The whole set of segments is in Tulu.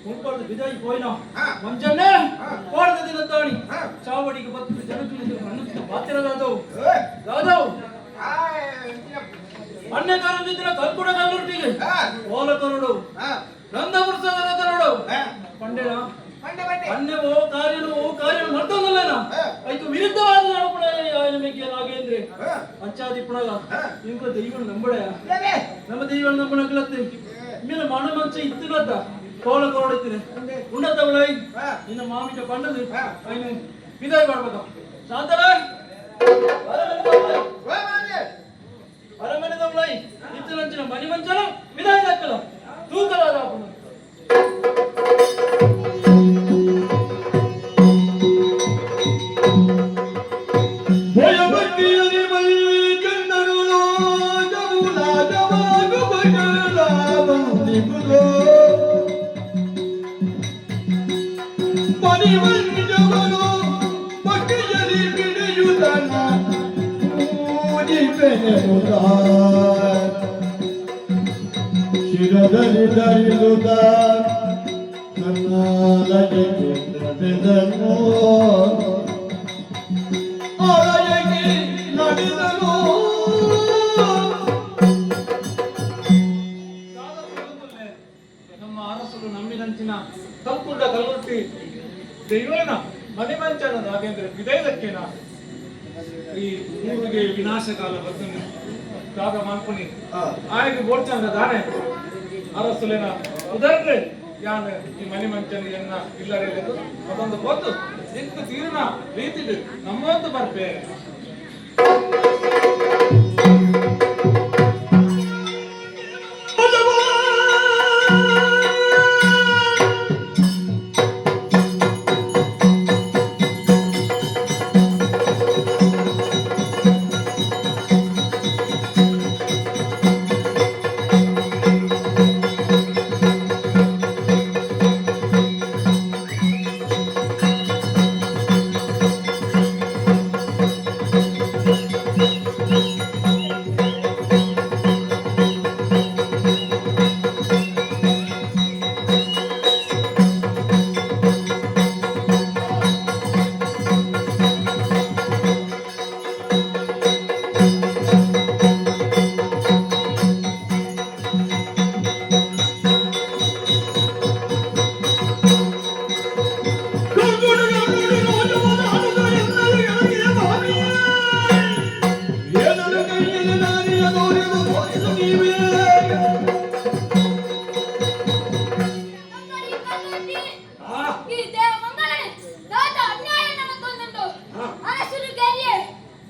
ಮುಲ್ಪರ್ದು ಬಿದಾಯಿ ಪೋಯಿನ ಮಂಜನ್ನೇ ಕೋಡದ ದಿನ ತಾಣಿ ಚಾವಡಿಗೆ ಬತ್ತು ಜನಕ್ಕೆ ಅನ್ನುತ್ತಿನ ಪಾತ್ರದಾದವು ದಾದವು ಅಣ್ಣೆ ಕರಂದಿದ್ದಿನ ಕಲ್ಕುಡ ಕಲ್ಲುಟ್ಟಿಗೆ ಓಲ ಕರುಡು ನಂದ ಪುರುಷದ ಕರುಡು ಪಂಡೇನ ಅಣ್ಣೆ ಓ ಕಾರ್ಯನು ಓ ಕಾರ್ಯನು ಮರ್ತೊಂದಲ್ಲೇನ ಐತು ವಿರುದ್ಧವಾದ ನಡಪುಣ ఆయన ಮೆಕ್ಕೆ ನಾಗೇಂದ್ರೆ ಅಂಚಾದಿ ಪುಣಗ ಇಂಕ ದೈವನು ನಂಬಡೆಯ ನಮ್ಮ ದೈವನು ನಂಬಣಗ್ಲತ್ತೆ ಮೇಲೆ ಮಣ ಮಂಚ ಇತ್ತಿನತ್ತ ಕೋಲ ಕೋಡಿತ್ತಿನ ಉಂಡತ್ತವಳೈ ನಿನ್ನ ಮಾಮಿಟ ಪಂಡದು ಐನು ವಿದಾಯ ಮಾಡ್ಬೇಕ ಶಾಂತರ ಅರಮನೆದವಳೈ ಇತ್ತಿನಂಚಿನ ಮನಿ ಮಂಚನ ವಿದಾಯ ಹಾಕಲ ತೂಕಲಾದ ಅಪ್ಪನ. ಭಯಭಕ್ತಿಯಲ್ಲಿ ಮೈಗಣ್ಣನು ರಾಜವು ರಾಜವಾಗು ಬಂದಿಪುದು ಮನಿವಂಜವನು ಭಕ್ತಿಯಲ್ಲಿ ಬಿಡಿಯುತನ ಪೂಜಿಪೆನೆನುತ ಶಿರದಲ್ಲಿ ಧರಿಸುತ್ತ ನನ್ನ ನಡೆದನು ಆಲಯಕ್ಕೆ ನಡೆದನು. ನಮ್ಮ ಅರಸರು ನಂಬಿನಂಚಿನ ಕಲ್ಕುಂಡ ಕಲ್ಲುಟ್ಟಿ ದೈವನ ಮನೆ ಮಂಚನ ನಾಗೇಂದ್ರ ವಿದಯದಕ್ಕೇನ ಈ ಊರಿಗೆ ವಿನಾಶಕಾಲ ಬಂದು ದಾದ ಮಾನ್ಪುನಿ ಆಯ್ತು ಬೋಡ್ಚಂದ ದಾನೆ ಅರಸುಲೇನ ಉದಾಹರಣೆ ಯಾನ್ ಈ ಮನೆ ಮಂಚನ ಎನ್ನ ಇಲ್ಲರೆ ಅದೊಂದು ಗೊತ್ತು ಎಂತ ತೀರಿನ ರೀತಿಡು ನಮ್ಮೊಂದು ಬರ್ಪೆ. ಬಂಗಾರಿ ಕಲ್ಲುಟ್ಟಿ. ಈ ದೇವ ಮಂಗಳನೆ ದಾದ ಅನ್ಯಾಯ ನಡತೊಂದುಂಡು. ಅರಸರು ಗೆರಿಯೆ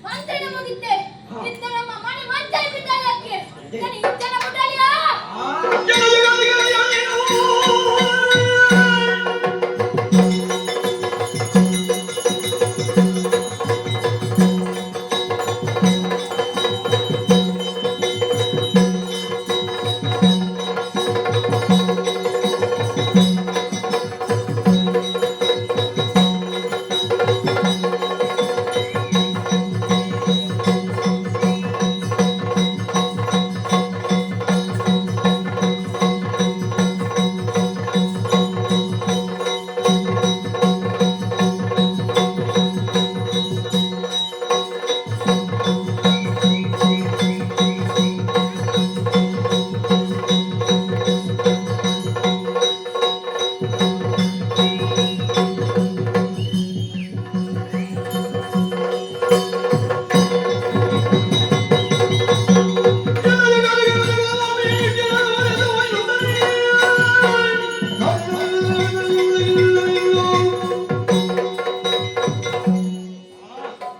ಮಂತ್ರಿನ ಮುಗಿತ್ತೆ ಇತ್ತ ನಮ್ಮ ಮನೆ ಮಂಚನ ಬಿದ್ದಾಯಕ್ಕೆ ನಾನು ಇಚ್ಚನ ಮುಟ್ಟಲಿಯಾ.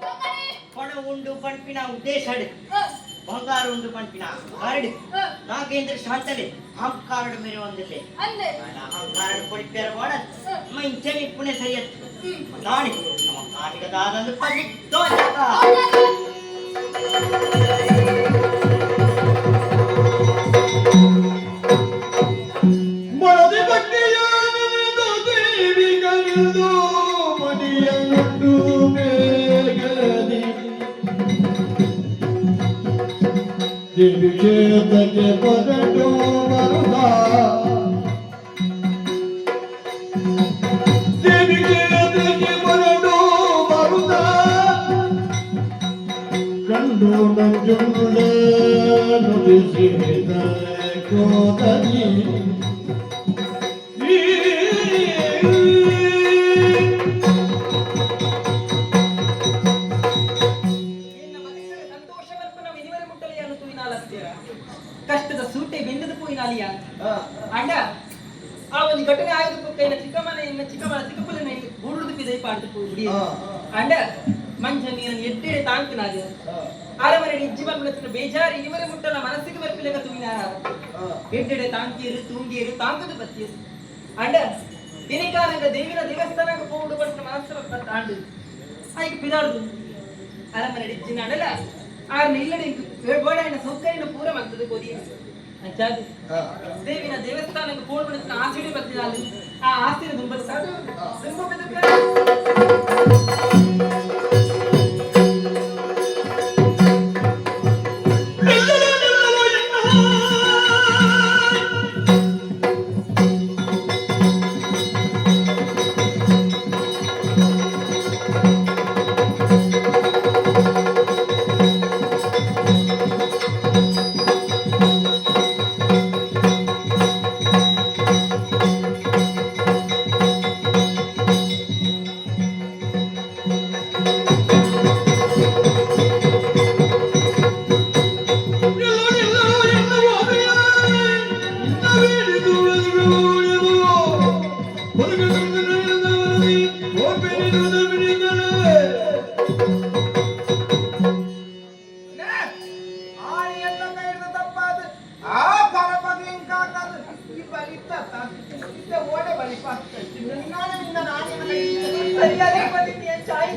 ಬಂಗಾರಿ. ಪಣ ಉಂಡು ಪಂಪಿನ ಉದ್ದೇಶ ಬಂಗಾರ ಉಂಡು ಪಂಪಿನ ಕಾರಡು ನಾಗೇಂದ್ರ ಶಾಂತಲೆ ಅಹಂಕಾರಡು ಮೇರೆ ಒಂದಿಲ್ಲ. ಅಂದೆ. ಅಹಂಕಾರ ಕೊಡಿಪೇರ ಬೋಡ ನಮ್ಮ ಇಂಚನೆ ಪುಣೆ ಸರಿಯತ್ತು ನಾಣಿ ನಮ್ಮ ಕಾಟಿಗದಾದಂದು ಪಲ್ಲಿ ದೋಜಕ. ಮನದಿ ಭಕ್ತಿಯಾನಂದ ದೇವಿಗಳೆಂದು ಮಡಿಯನ್ನುಂಟು ಬೇಗದಿ ದೇವಿ ಕ್ಷೇತ್ರಕ್ಕೆ ಹೊರಟು ಬರುತ್ತ. ಅರ್ಜುನ ನುಡಿಸಿದ ಕ್ರೋಧದಿ. ಎನ್ನ ಬದುಕಲು ಸಂತೋಷ ಬರ್ಪನ ಇನಿವರೆ ಮುಟ್ಟಲೆಯನ್ನು ತೂಯಿನಾಲತ್ತೀರ ಕಷ್ಟದ ಸೂಟೆ ಬೆಂದದ ಪೋಯಿನಾಲಿಯ ಅಂಡ ಆ ಒಂದು ಘಟನೆ ಆಯ್ದು ಪೊಕ್ಕೈನ ಚಿಕ್ಕಮ್ಮನ ಎನ್ನ ಚಿಕ್ಕಮ್ಮನ ಚಿಕ್ಕಪ್ಪನ ಬೂಡುದು ಪಿದೈ ಪಾಡ್ದು ಪೋಡಿ ಅಂಡ ಮಂಜ ನೀರನ್ನು ಎಟ್ಟೆಡೆ ತಾಂಕುನಾದ ಅರಮನೆ ನಿಜ್ಜಿ ಬರ್ಪುನ ಬೇಜಾರು ಇನಿವರೆ ಮುಟ್ಟಲ ಮನಸ್ಸಿಗೆ ಬರ್ಪಿಲಕ ತೂಯಿನಾರ ಎಡ್ಡೆಡೆ ತಾಂಕಿಯರು ತೂಂಗಿಯರು ತಾಂಕದು ಬತ್ತಿಯರು ಅಂಡ ಇನಿಕಾನಂಗ ದೇವಿನ ದೇವಸ್ಥಾನಕ್ಕೆ ಪೋಡು ಬರ್ಪುನ ಮನಸ್ಸು ತಾಂಡು ಆಯ್ಕೆ ಪಿದಾಡುದು ಅರಮನೆ ಡಿಜ್ಜಿನ ಅಡಲ ಆರ್ನ ಇಲ್ಲಡೆ ಬೋಡಾಯಿನ ಸೌಕರ್ಯನ ಪೂರ ಮಂತದ ಕೊದಿಯ ಅಂಚಾದು ದೇವಿನ ದೇವಸ್ಥಾನಕ್ಕೆ ಪೋಡು ಬಡಿಸಿನ ಆಸಿಡಿ ಬತ್ತಿನಾಲು ಆ ಆಸ್ತಿನ ದುಂಬದ ಸಾಧು ದುಂಬ ಬೆದಕ. ಸರಿಯಾಗಿ ಬಂದಿದ್ದೀಯ ಚಾಯ್.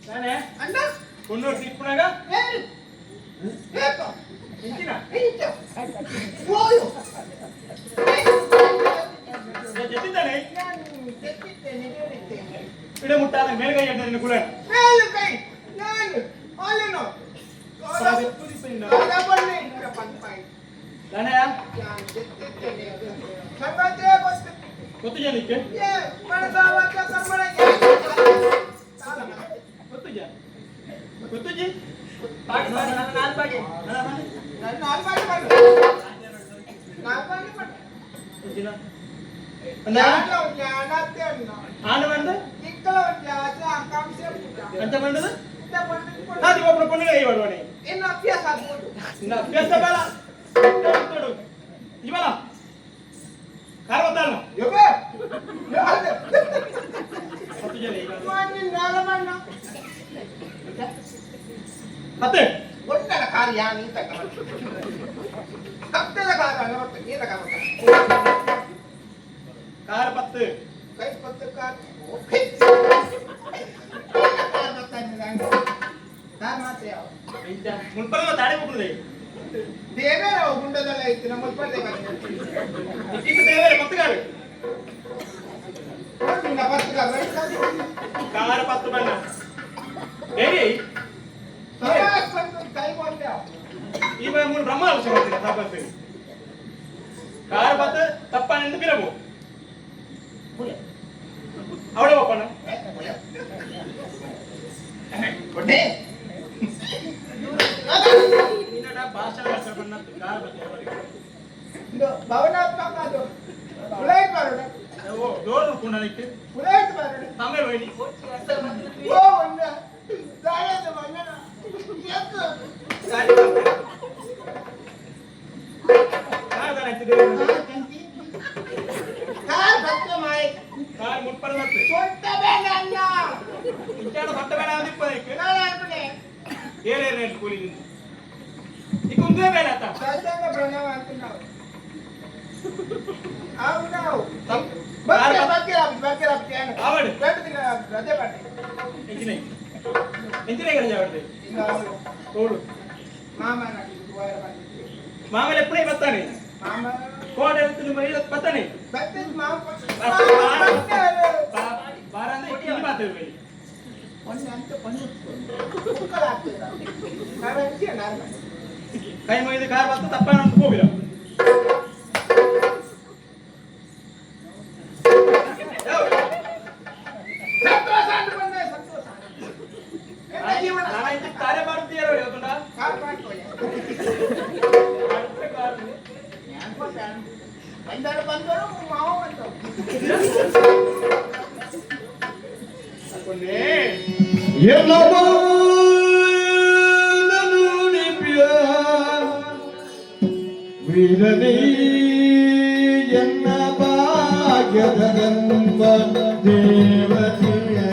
ನಾನೇ ಕೊನ್ನೂರು ಸಿಪ್ಪುನಾಗ ಇಂಚಿನ ಜೊತಿದ್ದಾನೆ ಇಡ ಮುಟ್ಟಾದ ಮೇಲ್ಗೈ ಅಡ್ಡ ಕೂಡ. ಗೊತ್ತು ಜನಕ್ಕೆ ಗೊತ್ತು ಜ ಗೊತ್ತು ಜಿ. ಪಾಡಿ ಪಾಡಿ, ನನ್ನ ನಾಲ್ಕು ಪಾಡಿ. ಆಂಡ ಬಂದು ಅಂಚ ಬಂದದು ಅದು ಒಬ್ಬರು ಪೊಣ್ಣು ಕೈ ಮಾಡುವಣೆ. ಇನ್ನು ಅಭ್ಯಾಸ ಆಗ್ಬೋದು. ಇನ್ನು ಅಭ್ಯಾಸ ಬೇಡ ತೋಡು ಇವಲ್ಲ ಕಾರ್ ಗೊತ್ತಲ್ಲ. ಯಬ್ಬೆ! ಯಾವ್ದು? ಹತ್ತು ಜನ ಈಗ ಮಣ್ಣು ನೆಲ ಮಣ್ಣು. ಮತ್ತೆ ಒಳ್ಳೆಯ ಕಾರ್ಯ ನೀ ತಕ್ಕ ಕತ್ತಲ ಕಾರ್ಯ ಅಲ್ಲ ಮತ್ತೆ ನೀನ ಕಾರ್ಯ. ಕಾರ್ ಪತ್ತು. ಕೈ ಪತ್ತು ಕಾರ್ ಓ, ಕೈ. ಕಾರ್ ಬರ್ತಾ ಇದೆ. ಕಾರ್ ಮಾತ್ರ ಯಾವ ಮುನ್ಪದ ತಾಡೆ ಹೋಗುದೇ. ದೇವೇ ನಾವು ಗುಂಡದಲ್ಲ ಇತ್ತು ನಮ್ಮ ಪಡ್ದೆ. ಇಕ್ಕಿತ್ತು ದೇವರೇ ಪತ್ತು ಕಾರು. ನಿನ್ನ ಪತ್ತು ಕಾರ್ ಕಾರ್ ಪತ್ತು ಬಣ್ಣ ಹೇಳಿ. ಕೈ ಕೊಟ್ಟೆ. ಈ ಮೂರು ಬ್ರಹ್ಮ ಅವಶ್ಯ ಸಾಪತ್ತು ಕಾರ್ ಪತ್ತು ತಪ್ಪ ಬಿರಬು ಅವಳೆ ಒಪ್ಪಣ. ಕೊಟ್ಟೆ. ನಿನ್ನಡ ಭಾಷಣ ಭಾಷಣ ಬಣ್ಣ ಕಾರ್ ಪತ್ತು. ಭವನಾತ್ಮಕ ಅದು ಉಳೈಟ್ ಬರೋಣ. ಓ ಡೋರ್ ಕುಂಡಲಿಕ್ಕೆ. ಉಳೈಟ್ ಬರೋಣ. ತಮಿಳ್ ವೈನಿ. ಓ ಒಂದ ದಾಳದ ಮಣ್ಣನ ಎದ್ದು. ಗಾಡಿ ಕಾರ್ ತಾನೆ ಹಚ್ಚಿದೆ. ಕಾರ್ ಬತ್ತ ಮಾಯ್. ಕಾರ್ ಮುಟ್ಪಡ ಮತ್ತೆ. ಸೊಟ್ಟ. ಮುಂದೆ ಬೇಲೆ ಆತ. ಸಾಷ್ಟಾಂಗ ಪ್ರಣಾಮ ಅಂటున్నావు. అవునావు. ತಪ್- ಬಕ್ಕೆ ಬಕ್ಕೆ ರಾಪಿ ಬಕ್ಕೆ ರಾಪಿ. ಆವಡು. రెండు ದಿನ ರಜೆ ಪಟ್ಟೆ. ಎಂಚಿನ ಎಂಚಿನ ರಜೆ ಆವಡ್ದೆ? ತೋಡು. ಮಾಮ నాకు ವಾರ ಬಂದಿತ್ತು. ಮಾಮಲೆ ಎಪ್ಪಡೆ ಬರ್ತಾನೆ? ಮಾಮ. ಕೋಟೆ ಎತ್ತುನು ಮೈ ಬರ್ತಾನೆ. ಬತ್ತೆ ಮಾಮ. ಬಾರ ಅಂದ್ರೆ ಇಲ್ಲಿ ಮಾತಾಡ್ಬೇಡಿ. ಒಂದು ಅಂತ ಒಂದು ಕುಕ್ಕರ್ ಆಗ್ತದೆ ನಾನು. ಕೈ ಮುಗಿದು ಕಾರ್ ಬತ್ತ ತಪ್ಪಾನ ಅಂತ ಹೋಗಿಲ್ಲ. ಸಂತೋಷ ಅಂತ ಬಂದೆ, ಸಂತೋಷ. ಎಂತ ಜೀವನ? ಕಾರ್ಯ ಮಾಡುತ್ತೀಯಾರೋ ಹೇಳ್ಕೊಂಡ. ಕಾರ್ ಮಾಡ್ಕೊಳ್ಳಿ. ಬಂದರು ಬಂದರು ಮಾವ ಬಂದರು. ಎಲ್ಲ ನುಡಿಪಿಯ ವೀರನೇ, ಎನ್ನ ಭಾಗ್ಯದ ದೇವತೆಯೇ.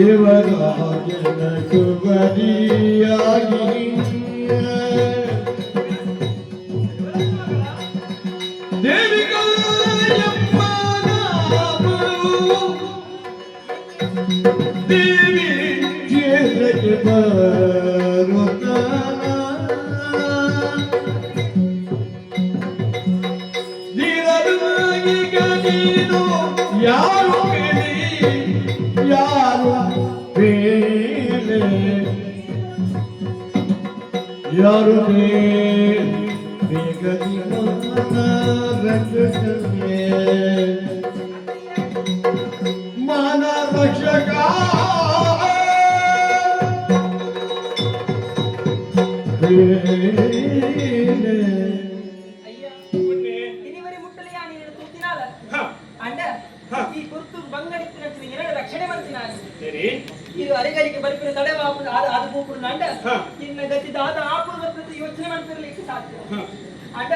ದೇವರಾಜನ ಕುವರಿಯಾಗಿ ದೇವಿಕಾಯಮ್ಮನಾಮವು ದೇವಿ ಕ್ಷೇತ್ರಕ್ಕೆ ಬರುತ್ತಾನ. ಈಗ ನೀನು ಯಾರು ಕೇಳಿ, ಯಾರು ಬೇಲೆ, ಯಾರು ಬೇಗ ರಕ್ಷಕನೇ, ಮಾನ ರಕ್ಷಕ. ಬೇಲೆ. ಅಯ್ಯ, ಇನಿವರೆ ಮುಟ್ಟಲೆಯಾ ನೀನು ತೂತಿನಾಲ. ಅಂಡ ಈ ಕುರ್ತು ಬಂಗಡಿತ್ತಿನ ಎರಡು ರಕ್ಷಣೆ ಮಂತಿನಾಲಿ. ಸರಿ. ಇದು ಅರೆಗರಿಗೆ ಬರುಪಿನ ತಡೆವಾಪುಡು ಆದ ಆದ ಪೂಪುಡು ಅಂಡ ಇನ್ನ ಗತಿ ದಾದ ಆಪುಡು ಬರ್ತದೆ ಯೋಚನೆ ಮಾಡ್ತಿರ್ಲಿಕ್ಕೆ ಸಾಧ್ಯ. ಅಂಡ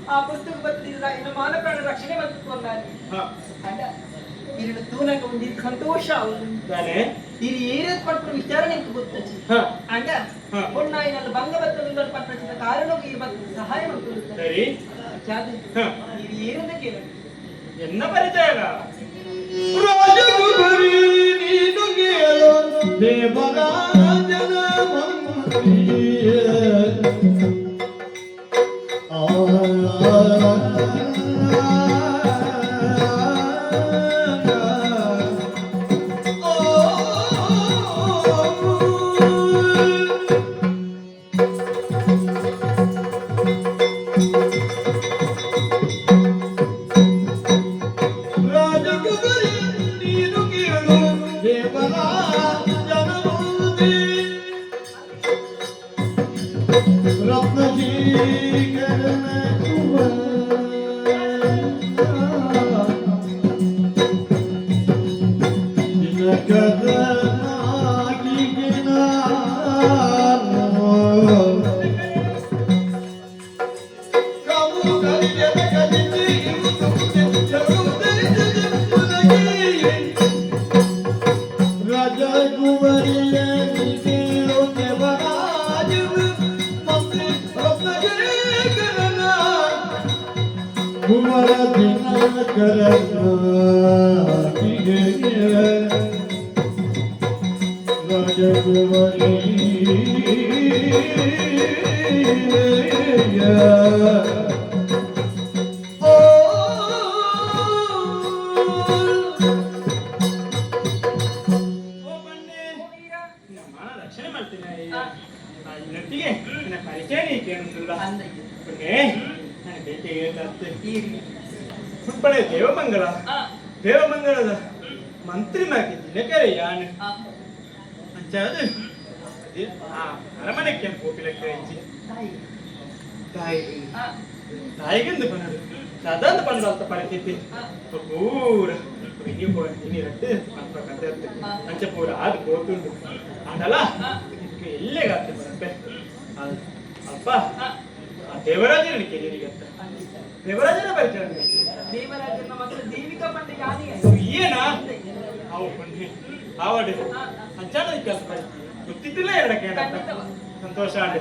ಆ ಪುಸ್ತಕ ಬರ್ತದಿಲ್ಲ, ಇನ್ನು ಮಾನ ಪ್ರಾಣ ರಕ್ಷಣೆ ಮಂತ್ಕೊಂಡಾಲಿ. ಅಂಡ ಇರಡು ತೂನಗ ಒಂದು ಸಂತೋಷ ಅವನು. ತಾನೆ. ಇದು ಏರೇದ್ ಪಟ್ಪುಡು ವಿಚಾರಣೆ ಗೊತ್ತಚ್ಚಿ. ಅಂಡ ಹೊಣ್ಣಾಯಿನಲ್ಲಿ ಭಂಗ ಬತ್ತದ ಪಟ್ಪಡಿಸಿದ ಕಾರಣಕ್ಕೆ ಈ ಬತ್ತ ಸಹಾಯ ಮಾಡ್ತದೆ. ಸರಿ. ಚಾದೆ ಇದು ಏರಿಂದ ಕೇಳ. ಎನ್ನ ಪರಿಚಯ. ರಾಜಗುರಿ ನೀನು ಕೇಳು, ದೇವರಾಜನ ಮಂತ್ರಿಯೇ. ಆ ರಾಜಗುರಿ ನೀನು ಕೇಳು, ದೇವರಾಜನ ಮಂತ್ರಿ. ರತ್ನಶೀಕರಣ ದಿನಕರನಾಗಿ ನಾನು ಕಮು ಕಲಿಯದ ಕಲಿತಿ ರಾಜಕುಮಾರಿಯ ಕೇಳು, ದೇವರಾಜ ಮಂತ್ರಿ ರತ್ನಶೇಖರನ ಕುಮರ ದಿನಕರನ ರಾಜಕುಮಾರಿ. ಓ. ಓ ಪಣ್ಣೆ, ನಮ್ಮ ರಕ್ಷಣೆ ಮಾಡ್ತೀನಿ. ನಟ್ಟಿಗೆ ನನ್ನ ಪರಿಚಯ ನೀ ಕೇಳುದಿಲ್ಲ. ಪಣ್ಣೆ, ನನ್ನ ಬೇಟೆ ಹೇಳ್ತಾ ಸುಪ್ಪಳೆ ದೇವಮಂಗಳ, ದೇವಮಂಗಳದ ಮಂತ್ರಿ ಮಾಕಿ ದಿನಕರೆ ಯಾನು. ಅಂಚಾದ ಅದೇ ಆ ಅರಮನೆಕ್ಕೆ ಪೋಪಿಲಕ್ಕೆ ಇಜ್ಜಿ. ತಾಯಿ ತಾಯಿಗೆಂದು ಪನ್ನಡು ಸದಂದು ಪನ್ನಡು ಅಂತ ಪರಿಸ್ಥಿತಿ ಪೂರ ಇನಿ ಪೋ ಇನಿ ರಟ್ಟು ಅಲ್ಪ ಕತೆ ಅತ್ತು. ಅಂಚ ಪೂರ ಅದು ಪೋತುಂಡು ಆಂಡಲ ಇದಕ್ಕೆ ಎಲ್ಲೇ ಗಾತೆ ಬರಪ್ಪೆ ಅಪ್ಪ ಆ ದೇವರಾಜನ ಕೆರಿಗತ್ತ ದೇವರಾಜನ ಪರಿಚಯ. ದೇವರಾಜನ ಮಗಳು ದೇವಿಕಾ ಪಂಡ ಯಾನೇ. ಏನ ಅವು ಪಂಡಿ. ಆವಡ್ ಅಂಚಾನ ಕೆಲಸ ಗೊತ್ತಿದ್ದಿಲ್ಲ ಎರಡಕ್ಕೆ ಸಂತೋಷ ಆಂಡ್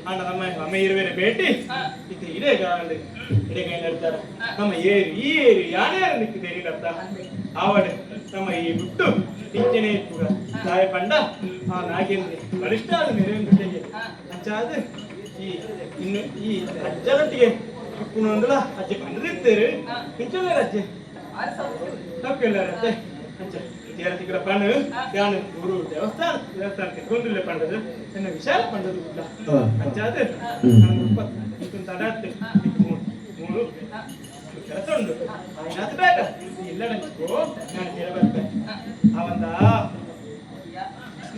ಆಂಡ ನಮ್ಮ ನಮ್ಮ ಇರುವೆರೆ ಭೇಟಿ ಇದು ಇಡೇ ಗಾಂಡ್ ಇಡೇ ಕೈ ನಡ್ತಾರ ನಮ್ಮ ಏರು ಈ ಏರು ಯಾರ್ಯಾರು ನಿಕ್ಕು ತೆರಿಲತ್ತ ಆವಡ್ ನಮ್ಮ ಈ ಬಿಟ್ಟು ಇಂಚನೆ ಇಪ್ಪುಗ ತಾಯ ಪಂಡ ಆ ನಾಗೇಂದ್ರ ಬಲಿಷ್ಠ ಆದ ನೆರವೇರಿಗೆ ಅಂಚಾದ ಈ ಇನ್ನು ಈ ಅಜ್ಜನೊಟ್ಟಿಗೆ ಇಪ್ಪುನೊಂದುಲ ಅಜ್ಜೆ ಪಂಡದಿತ್ತೇರು ಇಂಚನೆ ಅಜ್ಜೆ ತಪ್ಪಿಲ್ಲ ಅಂಚ ತೀರ ಪಣ್ಣು ಯಾನು ಊರು ದೇವಸ್ಥಾನ ದೇವಸ್ಥಾನಕ್ಕೆ ಗೊಂದುಲ್ಲೆ ಪಂಡದು ಎನ್ನ ವಿಶಾಲ ಪಂಡದು ಗುಡ್ಡ ಅಂಚಾದ ಇಪ್ಪತ್ತು ತಡಾತ್ ಮೂರು ಮೂರು ಕೆಲಸ ಉಂಡು ಆಯ್ನಾತ್ ಬೇಡ ಇಲ್ಲ ನಾನು ತೀರ ಬರ್ತೆ ಅವಂದ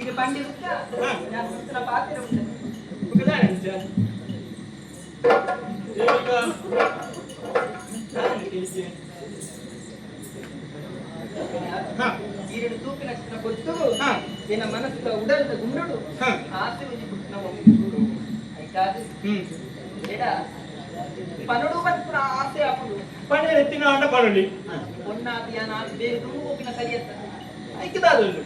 ಇದು ಪಂಡಿ ಉತ್ತ ನಾನು ಸುತ್ತಲ ಪಾತ್ರೆ ಉಂಟು ಅಂಚ ದೇವಿಕಾ ನಾನು ಕೇಳಿದ್ದೆ. ಹಾ ಈರಡು ತೂಪಿನ ಚಿತ್ರ ಕೊತ್ತು ಹಾ. ಏನ ಮನಸ್ಸು ಉಡಲ್ದ ಗುಂಡುಡು ಹಾ. ಆಸೆ ಒಂಜಿ ಪುಟ್ಟನ ಐಕಾದು ಹ್ಮ್ ಎಡ ಪನಡು ಪನ್ಪುನ ಆಸೆ ಆಪುಂಡು ಪಂಡ ಎತ್ತಿನ ಆಟ ಪಾಡೊಲಿ ಒಣ್ಣಾತಿ ಯಾನ ಬೇರೆ ದುಂಬು ಹೋಪಿನ ಸರಿಯತ್ತ ಐಕ್ಯದಾದೊಂದು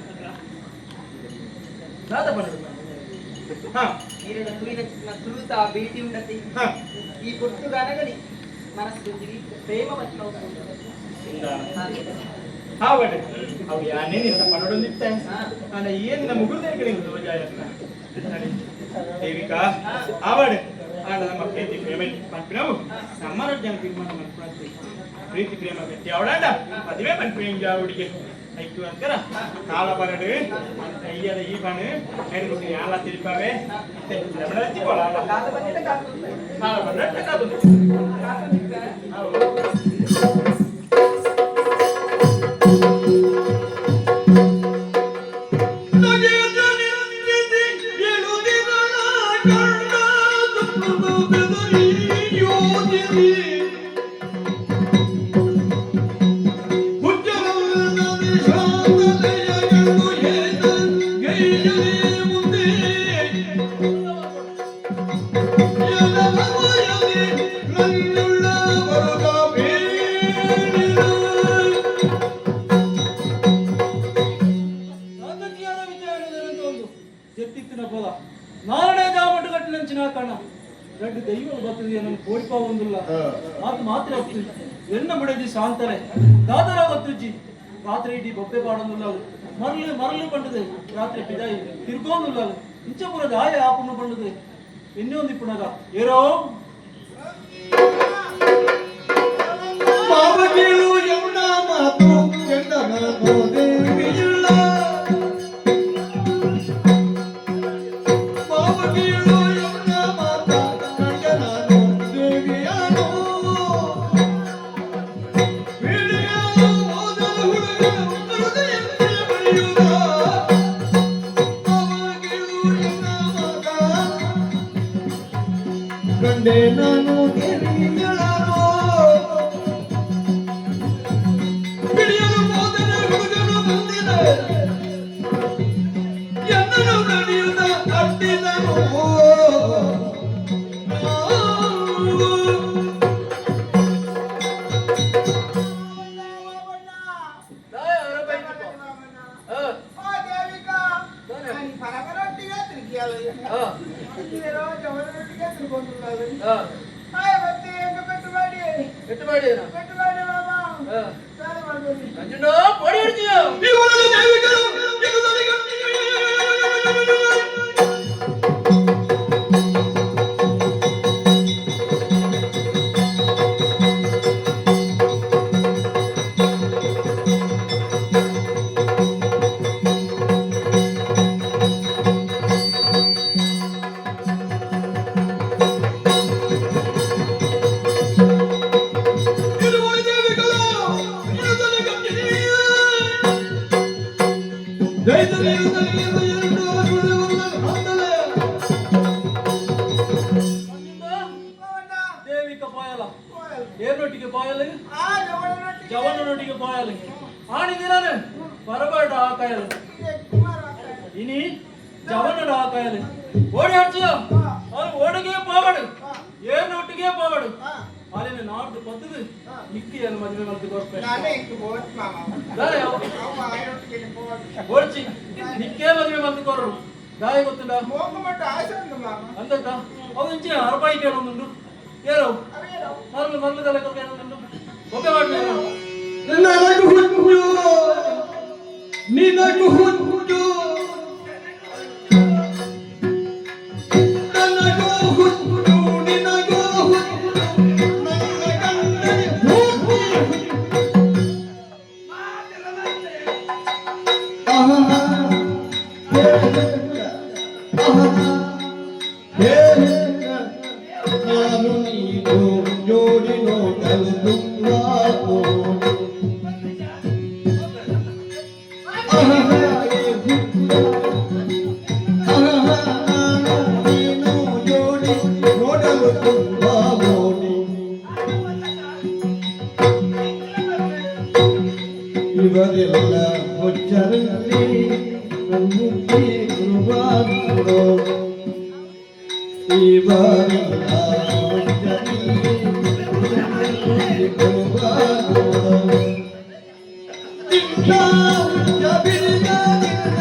ದಾದ ಪಂಡ ಹಾ ಈರಡ ತೂಯಿನ ಚಿತ್ರ ಸುರುತ ಭೇಟಿ ಉಂಡತಿ ಹಾ ಈ ಪೊಟ್ಟು ಗನಗಲಿ ಮನಸ್ಸು ಒಂಜಿ ರೀತಿಯ ಪ್ರೇಮ ಬತ್ನ ಹಾ ಬಟ್ ಅವು ಯಾನೇ ನಿನ್ನ ಪಡೊಂದಿತ್ತೆ ಆಂಡ ಏನ್ ನಮ್ಮ ಗುರುದೇ ಕಡೆ ತೋಜಾಯತ್ತ ದೇವಿಕಾ ಆವಡ್ ಆಂಡ ನಮ್ಮ ಪ್ರೀತಿ ಪ್ರೇಮ ಪಂಪಿನವು ನಮ್ಮ ರಜ್ಜನ ತೀರ್ಮಾನ ಮನ್ಪುಣಂತೆ ಪ್ರೀತಿ ಪ್ರೇಮ ಗಟ್ಟಿ ಅವಡಾಂಡ ಮದುವೆ ಪನ್ಪಿನ ಜಾವುಡಿಗೆ ಐಕ್ಯು ಅಂಕರ ಕಾಲ ಬರಡು ಅಂತ ಅಯ್ಯದ ಈ ಬಣ್ಣು ಐದು ಯಾಲ ತಿರುಪಾವೆ ಇತ್ತೆ ರಮಣ ಹಚ್ಚಿ ಕೊಡ ಕಾಲ ಬಂದಿದ್ದ ಕಾಲ ಕಾಲ ಬರಡು ಕಾದು ಕಾಲ ರಾಜಕೀಯದ ವಿಚಾರದಂತ ಒಂದು ಜೆತ್ತಿತ್ತಿನ ಪದ ನಾರಡೆ ಜಾಮಟು ಕಟ್ಟಿನಂಚಿನ ಕಣ ರಡ್ಡು ದೈವ ಬರ್ತದೆ ನನ್ನ ಕೋಡಿಪ ಒಂದುಲ್ಲ ಮಾತು ಮಾತ್ರ ಅತ್ತು ಎನ್ನ ಮುಡದಿ ಶಾಂತಲೆ ದಾದರ ಗೊತ್ತುಜ್ಜಿ ರಾತ್ರಿ ಇಡೀ ಬೊಬ್ಬೆ ಪಾಡೊಂದುಲ್ಲ ಮರಳು ಮರಳು ಪಂಡದೆ ರಾತ್ರಿ ಪಿದಾಯಿ ತಿರ್ಗೋಂದುಲ್ಲ ಇಂಚಪುರ ದಾಯ ಆಪುಣ್ಣು ಪಂಡದೆ ಇನ್ನೊಂದು ಇಪ್ಪುಣಗ ಏರೋ ಮಾವಗಿಳು ಯಮುನ ಮಾತು ಕೆಂಡನ ದೇವಿಯುಳ್ಳ ಮಾವಗಿಳು ಯಮುನ ಮಾತ ಕಂಡನ ದೇವಿಯನು ವೀಡಿಯಲು ಹೋದನ ಹುಡುಗನು ಹೃದಯಕ್ಕೆ ಬಳಿಯುವ ಮಾವಗಿಳು ಯಮುನ ಮಾತ ಕಂಡೆ ನಾನು ದೇವಿಯಳನು ಹಿಡಿಯಲು ಹೋದರೆ ಹುಡುಗನು ಬಂದಿದೆ ಎನ್ನನು ನಡೆಯುತ್ತ ಅಟ್ಟಿದನು. ದಾಯ ಅರಬೈತಿಪ್ಪ. ಆ, ಓ ದೇವಿಕಾ ನಾನು ಪರಮರೊಟ್ಟಿಗೆ ತಿರುಗಿಯಲ್ಲ ಆ, ಜವನರೊಟ್ಟಿಗೆ ತಿರುಗೊಂಡು ಆ. ಆಯ್ ಮತ್ತೆ ಹೆಂಗ ಪೆಟ್ಟು ಮಾಡಿ ಎಟ್ಟು ಮಾಡಿ ಏನ? ಪೆಟ್ಟು ಮಾಡಿ ಮಾಮ ಆ. ಸ್ನಾನ ಮಾಡ್ಬೇಕು ನಂಜುಂಡ ಪೊಡಿ ಹಿಡ್ತೀಯ. ಇವುಗಳು ದೇವಿಗಳು ಎನ್ನುವುದರಿಗೆ ಇರುವರು ದೇವಿಗಳು ಎನ್ನುವುದರಿಗೆ ಜೈತರಿ ಎರಡು ನಂಜುಂಡ, ಮಾಮಣ್ಣ, ದೇವಿಕ ಪಾಯಲ ಹೋಯಲ್. ಏರ್ನೊಟ್ಟಿಗೆ ಪಾಯಲ ಆ ಜವನರೊಟ್ಟಿಗೆ ಜವನನೊಟ್ಟಿಗೆ ಪಾಯಲ ಆಣಿದಿರಾನೆ ಬರಬೇಡ ಆ ಕಾಯಲು ಇದೆ ಕುಮಾರ ಆಗ್ತಾನೆ. ಇನಿ ಜವನಡ ಆ ಕಾಯಲು ಓಡಿ ಹಡ್ಚಿಯ ಅವನು ಓಡಿಗೆ ಪಾವಡು ಏರ್ನೊಟ್ಟಿಗೆ ಪಾವಡು ಹಾ. ಆಲೆನ ನಾಡ್ದು ಪತ್ತದು ನಿಕ್ಕಿಯನ್ನು ಮದುವೆ ಮಲ್ತು ಕೊರ್ಪೆ. ನಾನೇ ಇಂಕ್ ಬೋಟ್ ಮಾಮ. ದಾರೆ ಅವು? ಅವು ಆಯೊಟ್ಟಿಗೆ ಬೋಟ್. ಓಡ್ಚಿ, ನಿಕ್ಕೇ ಮದುವೆ ಮಲ್ತು ಕೊರ್ರು. ದಾಯ ಗೊತ್ತುಂಡ? ಮೋಗ ಮಟ್ಟ ಆಸೆ ಉಂಡು ಮಾಮ. ಅಂದಕ್ಕ ಅವು ಇಂಚಿನ ಅರಪಾಯಿ ಕೇಳೊಂದುಂಡು ಏರೋ. ಅವೇನೋ? ಮರಳು ಮರಳು ತಲೆ ಕೇಳೊಂದುಂಡು ಒಬ್ಬೆ ಮಾಡ್ಲಿ. ನನಗೂ ಹುಚ್ಚು, ನಿನಗೂ ಹುಚ್ಚು, ನನಗೂ ಹುಚ್ಚು, ನಿನಗೂ ಹುಚ್ಚು, ನನ್ನ ಗಂಡನೆ ಹುಚ್ಚು ಹುಚ್ಚು. ಆಹಾ, ಹೇ ಹುಚ್ಚ, ಆಹಾ, ಹೇ ಹುಚ್ಚ, ನಾನು ನೀನು ಜೋಡಿ ನೋಡಲು ತುಂಬಾ ಕೋಡಿ. ಆಹಾ, ಹೇ ಹುಚ್ಚ, ಆಹಾ, ನಾನು ನೀನು ಜೋಡಿ ನೋಡಲು ತುಂಬಾ ಮೋಡಿ. ಇವರೆಲ್ಲ ಹುಚ್ಚರಲ್ಲಿ ನನ್ನುತ್ತಿ ಗುರುವಾದರು. ಇವರೆಲ್ಲ ಹುಚ್ಚರಲ್ಲಿ ನನ್ನುತ್ತಿ ಗುರುವಾದರು. ನಿನ್ನ ಹುಚ್ಚ ಬಿರಿಯ ನಿನ್ನ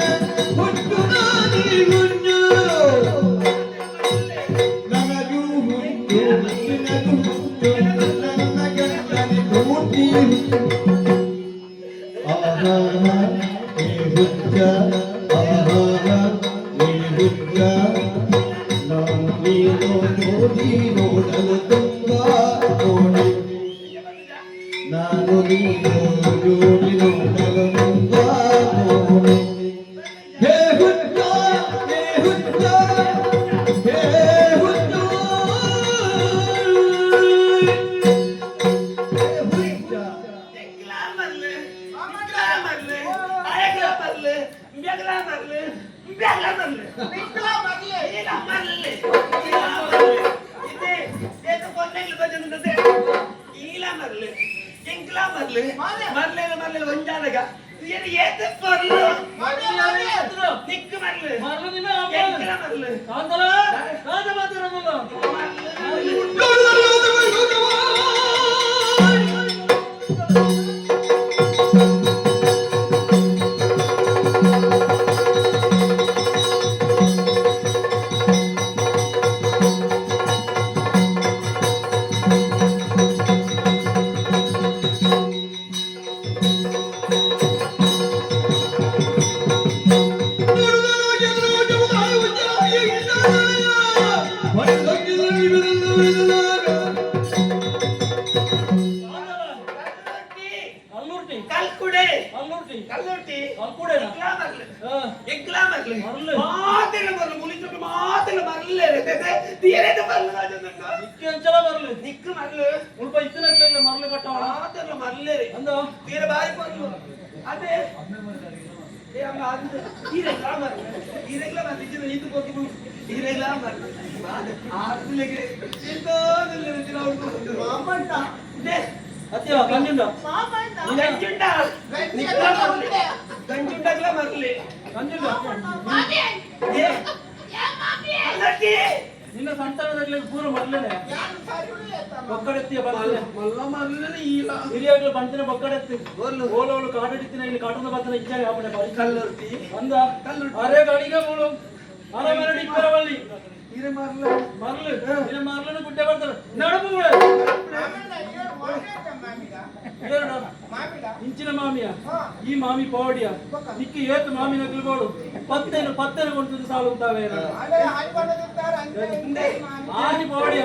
ಹುಚ್ಚು ನಾನಿ ಹುಚ್ಚು. ನನಗೂ ಹುಚ್ಚು, ನಿನಗೂ ಹುಚ್ಚು, ನನ್ನ ಗಂಡನೆ ಪೂರ್ತಿ ಹುಚ್ಚು. ಆಹಾ, ಹೇ ಹುಚ್ಚ, ಆಹಾ, ಹೇ ಹುಚ್ಚ, ನಾನು ನೀನು ಜೋಡಿ ನೋಡಲು ತುಂಬಾ ಕೋಡಿ. ನಾನು ನೀನು ಜೋಡಿ ನೋಡಲು ತುಂಬಾ ಕೋಡಿ. ಹೇ ಹುಚ್ಚ, ಹೇ ಹುಚ್ಚ, ಹೇ ಹುಚ್ಚು, ಹೇ ಹುಚ್ಚ. ಎಂಕ್ಲಾ ಮರ್ಲು, ನಿಕ್ಲಾ ಮರ್ಲು, ಆಯಕ್ಲಾ ಮರ್ಲು, ಬ್ಯಾಗ್ಲಾ ಮರ್ಲು, ಬ್ಯಾಗ್ಲಾ ಮರ್ಲು. ನಿಕ್ಲಾ ಮರ್ಲೆ. ಈಲಾ ಮರ್ಲು, ಈಲಾ ಮರ್ಲು. ಇತ್ತೆ ಏತ ಕೊನ್ನೆಗ್ಲು ಬಜಂದದೆ. ಈಲಾ ಮರ್ಲು, ಎಂಕ್ಲಾ ಮರ್ಲು, ಮರ್ಲೇಲ ಮರ್ಲೇಲ ಒಂಜಾನಗ. ಏನ್ ಏತ ಪೊರ್ಲು. ಮಾಮಿ, ಮಾಮಿ. ನಿಕ್ಕು ಮರ್ಲು. ಮರಳು ನಿನ್ನ. ಎಂಕ್ಲಾ ಮರ್ಲು. ಕಾಂತಲ ಕಾಂತ ಮಾತಾಡೋದಲ್ಲ. ಮರ್ಲು. ಕಲ್ಲುರ್ಟಿ. ಕಲ್ಕುಡೆ. ಕಲ್ಲುರ್ಟಿ. ಕಲ್ಲುರ್ಟಿ. ಕಲ್ಕುಡೆನಾ? ಎಂಕ್ಲಾ ಮರ್ಲು. ಹಾ. ಎಂಕ್ಲಾ ಮರ್ಲು. ಮರ್ಲು. ಮಾತೆಲ್ಲ ಮರ್ಲು, ಮುಲಿಚೊಟ್ಟು ಮಾತೆಲ್ಲ ಮರ್ಲೆ. ತೀರೇದ ಮರ್ಲು ರಾಜಂದುಂಡು. ನಿಕ್ಕೆ ಅಂಚಲ ಮರಳು. ನಿಕ್ಕು ಮರ್ಲು. ಮುಲ್ಪ ಇತ್ತಿನಕ್ಲೆಲ್ಲ ಮರಳು ಕಟ್ಟವಣ. ಮಾತೆಲ್ಲ ಮರ್ಲೆ. ಅಂದ. ತೀರ ಬಾರಿ ಪೊರ್ಲು. ಅದೇ ಏ ಅಮ್ಮ, ಅದು ಈರೆಗ್ಲಾ ಮರ್ಲು, ಈರೆಗ್ಲಾ ಮರ್ಲು. ಇಜ್ಜಿನ ಈತು ಪೊರ್ಲು, ಈರೆಗ್ಲಾ ಮರ್ಲು. ಆರ್ಲೆಗೆ ಮಾಮಣ್ಣ. ಇದೆ. ಅತ್ಯ ಕಂಜುಂಡ. ಮಾಮಣ್ಣ. ಗಂಜುಂಡ. ನಿಕ್ಲಾ ಮರ್ಲು, ಗಂಜುಂಡಗ್ಲ ಮರ್ಲಿ. ಕಂಜುಂಡ. ಮಾಮಿ. ಏ. ಏ ಮಾಮಿ. ಅಲ್ಲಟ್ಟಿ. ನಿನ್ನ ಸಂತಾನದಾಗ್ಲಿ ಪೂರ ಮರಳನೆ. ಯಾನು ಸರಿ ಉಳ್ಳೆ ತಮ್ಮ. ಬೊಕ್ಕಡೆತ್ತಿಯ ಬಂತನೆ. ಮಲ್ಲ ಮರ್ಲನೆ ಈಲ. ಹಿರಿಯಾಗ್ಲು ಬಂತನೆ ಬೊಕ್ಕಡೆತ್ತಿ. ಓಲು. ಓಲೋಲು ಕಾಟಡಿತ್ತಿನ ಇಲ್ಲಿ ಕಾಟದ ಬತ್ತನ ಇಚ್ಚಾರಿ ಆಪಣೆ ಬಾರಿ. ಕಲ್ಲುರ್ಟಿ. ಅಂದ. ಕಲ್ಲುರ್ಟಿ. ಅರೆ ಗಣಿಗೆ ಮೂಳು ಅರಮರಡಿ ಇಪ್ಪರವಳ್ಳಿ. ಈರೆ ಮರ್ಲ. ಮರಳು ನಿನ್ನ ಮರಳನ್ನು ಗುಡ್ಡೆ ಬರ್ತಾರೆ ನಡುಪು ಬಿಡು. ಮಾಮಣ್ಣ, ಏಳು ಮಾಮಿ ಮಾಮಿಡ. ಏರುಡ. ಮಾಮಿಡ. ಇಂಚಿನ ಮಾಮಿಯ. ಹಾ. ಈ ಮಾಮಿ ಪೌಡಿಯ ನಿಕ್ಕಿ ಏತು ಮಾಮಿ ನಕಲು ಬೋಡು ಪತ್ತೇನು ಪತ್ತೇನು ಕೊಡ್ತದೆ ಸಾಲು ಉಂಟಾವೆ. ಅಲ್ಲೇ ಹಾಯ್ ಬಣ್ಣದಿರ್ತಾರೆ ಅಂತ ಇಂತೆ ಮಾಮಿ. ಆನಿ ಪೌಡಿಯ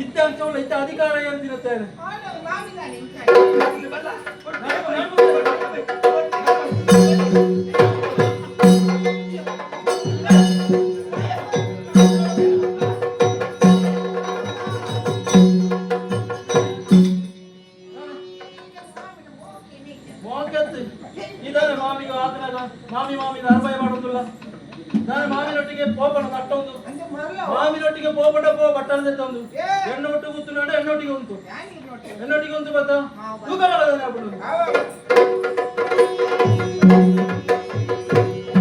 ಇತ್ತ ಅಂಚೋಳ ಇತ್ತ ಅಧಿಕಾರ ಏನು ತಿನ್ನುತ್ತೇನೆ. ಆನ ಮಾಮಿ ನಾನು ಇಂತ. ಬಲ್ಲ. ನಡುಪು, ನಡುಪು. ಮೋಕತ್ತು ಇದಾನೆ ಮಾಮಿಗೆ ಆತನಾಗ ಮಾಮಿ ಮಾಮಿ ಅರ್ಬಾಯ ಮಾಡುದಿಲ್ಲ. ನಾನು ಮಾಮಿನೊಟ್ಟಿಗೆ ಪೋಪಣ ನಟ್ಟೊಂದು. ಅಂದ್ರೆ ಮರಲ. ಮಾಮಿನೊಟ್ಟಿಗೆ ಪೋಪಣ ಪೋ ಬಟ್ಟಣ ತಂದು. ಏ. ಹೆಣ್ಣು ಒಟ್ಟು ಕೂತು ನಾಡ ಹೆಣ್ಣೊಟ್ಟಿಗೆ ಉಂಟು. ಯಾನ್ ನೋಟೆ. ಹೆಣ್ಣೊಟ್ಟಿಗೆ ಉಂಟು ಬತ್ತ ತೂಕ ಮಾಡದಾನೆ ಅప్పుడు. ಅವ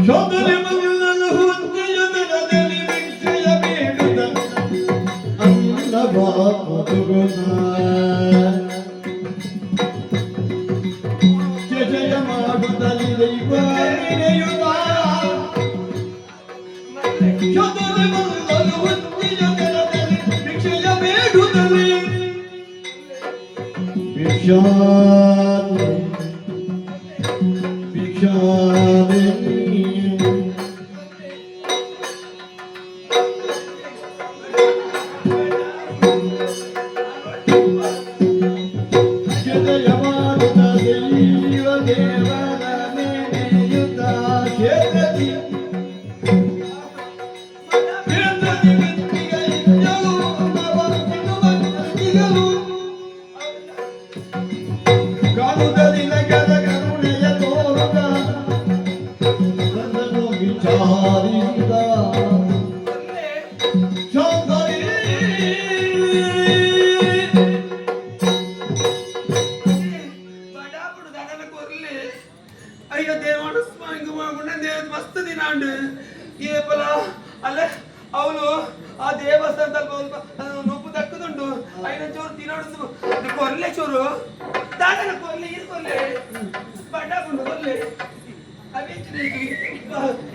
ಚೌಧರಿ ಮಲ್ಲನ ಹುಂಜೆಯ ದಿನದಲ್ಲಿ ಭಿಕ್ಷೆಯ ಬೇಡುತ್ತ ಅನ್ನವಾದುಗುಣ. ಚದುರಿ ಬಂದನು ಹುಚ್ಚಿಯ ತೆರದಲ್ಲಿ ಭಿಕ್ಷೆಯ ಬೇಡುತ್ತಲೇ ಭಿಕ್ಷಾದೆ ಭಿಕ್ಷಾದೆ. ಜಯ ಮಾಡುತ್ತ ದೈವ ದೇವರ ನೆನೆಯುತ್ತ ಕ್ಷೇತ್ರದಿ ಕ್ಷೇತ್ರದಿ ಬಿತ್ತಿಗ ಇಂಜಲು ನವರು ತಿನ್ನುವ ಕೃತಿಗಳು ಕಾಣುತ್ತದಿನಗದ ಕರುಣೆಯ ತೋರುತ್ತ ನನ್ನನ್ನು ವಿಚಾರಿಸಿದ ಶಾಂತರಿ. ಬಡಾಪುಡು ದಡನ ಕೊರ್ಲಿ. ಅಯ್ಯೋ ದೇವಣ ಸ್ವಾಮಿಗೆ ಗುಣ ದೇವ ಮಸ್ತ್ ದಿನ ಉಂಡು ಏಪಲ ಅಲ್ಲ ಅವಳು ಆ ದೇವಸ್ಥಾನದಲ್ಲಿ ಸ್ವಲ್ಪ ನೊಪ್ಪು ದಕ್ಕದುಂಟು. ಐನ ಚೂರು ತಿನ್ನೋಡು ಕೊರ್ಲೆ ಚೂರು ದಾದನ ಕೊರ್ಲೆ ಇದು ಕೊರ್ಲೆ ಬಡಾಪುಂಡು ಕೊರ್ಲೆ ಅವೇಂಚು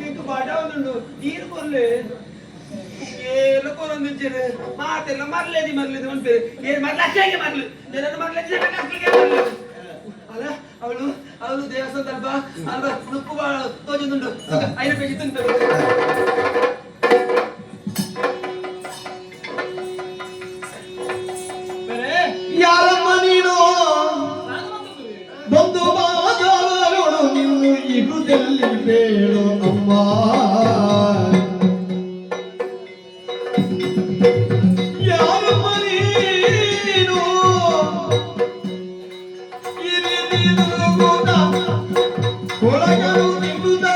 ಇಂಕು ಬಡ ಒಂದುಂಡು ಈರು ಕೊರ್ಲೆ ಏಲು ಕೊರೊಂದುಂಚೆರು ಮಾತೆಲ್ಲ ಮರ್ಲೇದಿ ಮರ್ಲೇದಿ ಮನ್ಪೇರು ಏನ್ ಮರ್ಲ ಅಷ್ಟೇ ಮರ್ಲು ಜನರು ಮರ್ಲೆ ಅಷ್ಟಿಗೆ ಮರ್ಲು. ಅಲ್ಲ ಅವಳು ಅವಳು ದೇವಸ್ಥಾನ ಅಲ್ವಾ ಅಲ್ವಾ ನುಪ್ಪು ತೋಜೊಂದುಂಡು ಐನ ಪೇಜಿ ತಿಂತಾರೆ. ಬೇರೆ ಯಾರಮ್ಮ ನೀನು? ನಾನು ಮಾತಾಡುದು. ಬಂದು ಬಾದವರುಳು ನಿನ್ನು ಇಗುದಲ್ಲಿ ಬೇಳು ಅಮ್ಮ. ಯಾರಮ್ಮ ನೀನು? ಇರಿದಿರುಗುತ್ತ ಕೊಳಗಲು ತಿನ್ನುತ್ತ